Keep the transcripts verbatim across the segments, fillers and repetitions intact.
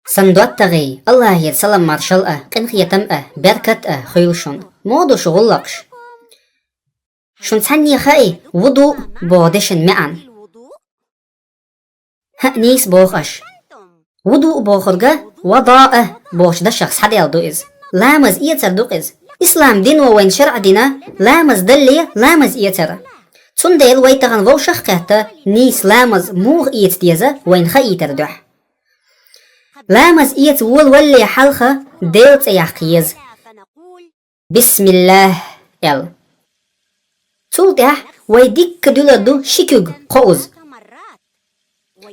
Сан доттагӀий, АллахӀера салам-маршал а, къинхетам а, беркат а хуьлда шун. Мо ду шу гӀуллакхаш? Шун цхьанне хаьий вудуъ боху дешан маьӀна? ХӀаъ, нийса боху аша. Вудуъ бохург вадаӀа бохучу дашах схьадаьлла ду иза. Ламаз эцар ду-кх иза. Ислам дино вайна шарӀ дина ламаз далале ламаз эцар. Цундела вай тахана вовшах а кхетта, нийса ламаз муха эца деза вайна хаийтар дуьхьа. Ламаз эца волавалале хьалха Делан цӀе яккха еза. «Бисмиллах», — аьлла. Цул тӀаьхьа вай дикка дуьллур ду ши куьг кхоуза.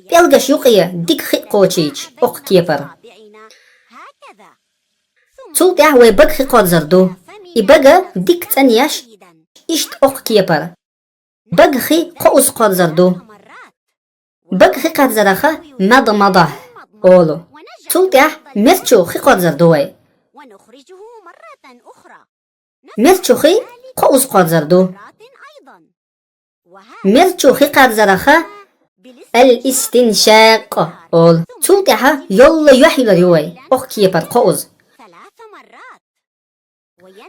ПӀелгаш юкъе дика хи а кхочийча окху кепара. Цул тӀаьхьа вай бага хи кхорзур ду. И бага дика цӀанъеш, иштта окху кепара. Бага хи кхоуза кхорзур ду. Бага хи кхарзарах мадмада олу. Цул тӀаьхьа мерчу хи кхорзур ду вай. Мерчу хи кхоуза кхорзур ду. Мерчу хи кхарзарах ал-истиншакъ олу. Цул тӀаьхьа йолла юьхь юьллур ю вай, окху кепара кхоуза.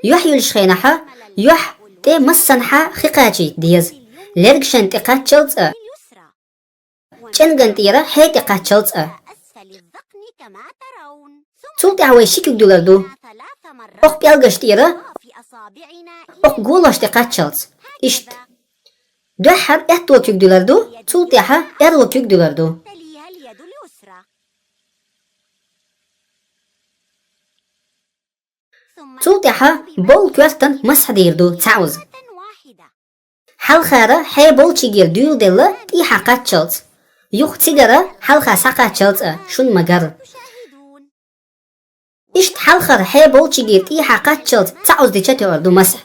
Юьхь юьллучу хенахь юьхь тӀе массанхьа хи кхачийта деза, лергашна тӀе кхаччалц а, чӀенгана тӀера хье тӀе кхаччалц а. Цул тӀаьхьа вай ши куьг дуьллур ду. Окху пӀелгаш тӀера, окху голаш тӀе кхаччалц. Иштта. Дуьххьара аьтту куьг дуьллур ду, цул тӀаьхьа аьрру куьг дуьллур ду. Цул тӀаьхьа болу коьртана масхь дийр ду цхьауза. Хьалхара хье болчигера дуьйладелла тӀехьа кхаччалц. Юха цигара хьалха схьакхаччалц а, шуна ма-гарра. Иштта хьалхара хье болчигера тӀехьа кхаччалц цхьауза дича тоьар ду масхь.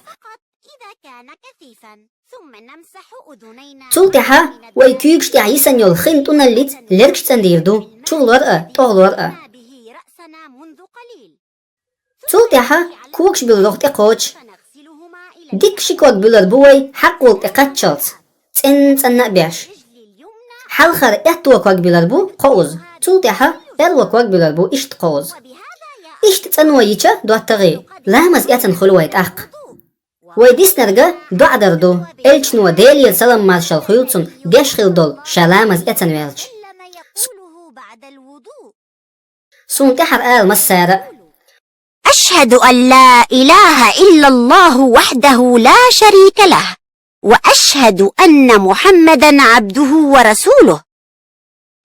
Цул тӀаьхьа вай куьйгаш тӀехь йисина йолу хин тӀуналлица лергаш цӀандийр ду, чухула а, тӀехула а. Цул тӀаьхьа когаш буьллург тӀекхочу. Дикка ши ког буьллур бу вай хьакъ волу тӀе кхаччалц, цӀенна цӀанна а беш. Хьалхара аьтту ког буьллур бу кхоуза, цул тӀаьхьа аьрру ког буьллур бу иштта кхоуза. Иштта цӀано йича, доттагӀий, ламаз эцна хуьлу вай тӀаккха. Вай диснарг доӀа дар ду, элчано, Делера салам-маршалла хуьлда цунна, деш хилла долу ша ламаз эцна ваьлча. Суна тӀаьхьара ала массара а: أشهد أن لا إله إلا الله وحده لا شريك له، وأشهد أن محمدا عبده ورسوله.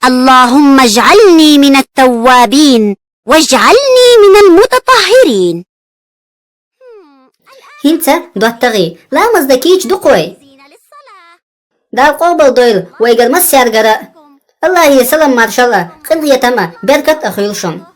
اللهم اجعلني من التوابين واجعلني من المتطهرين. ХӀинца, доттагӀий, ламаз дан кийча ду-кх вай. Дала къобалдойла вайгара массаьргара а. АллахӀера салам-маршалла а, къинхетам а, беркат а хуьлда шуна.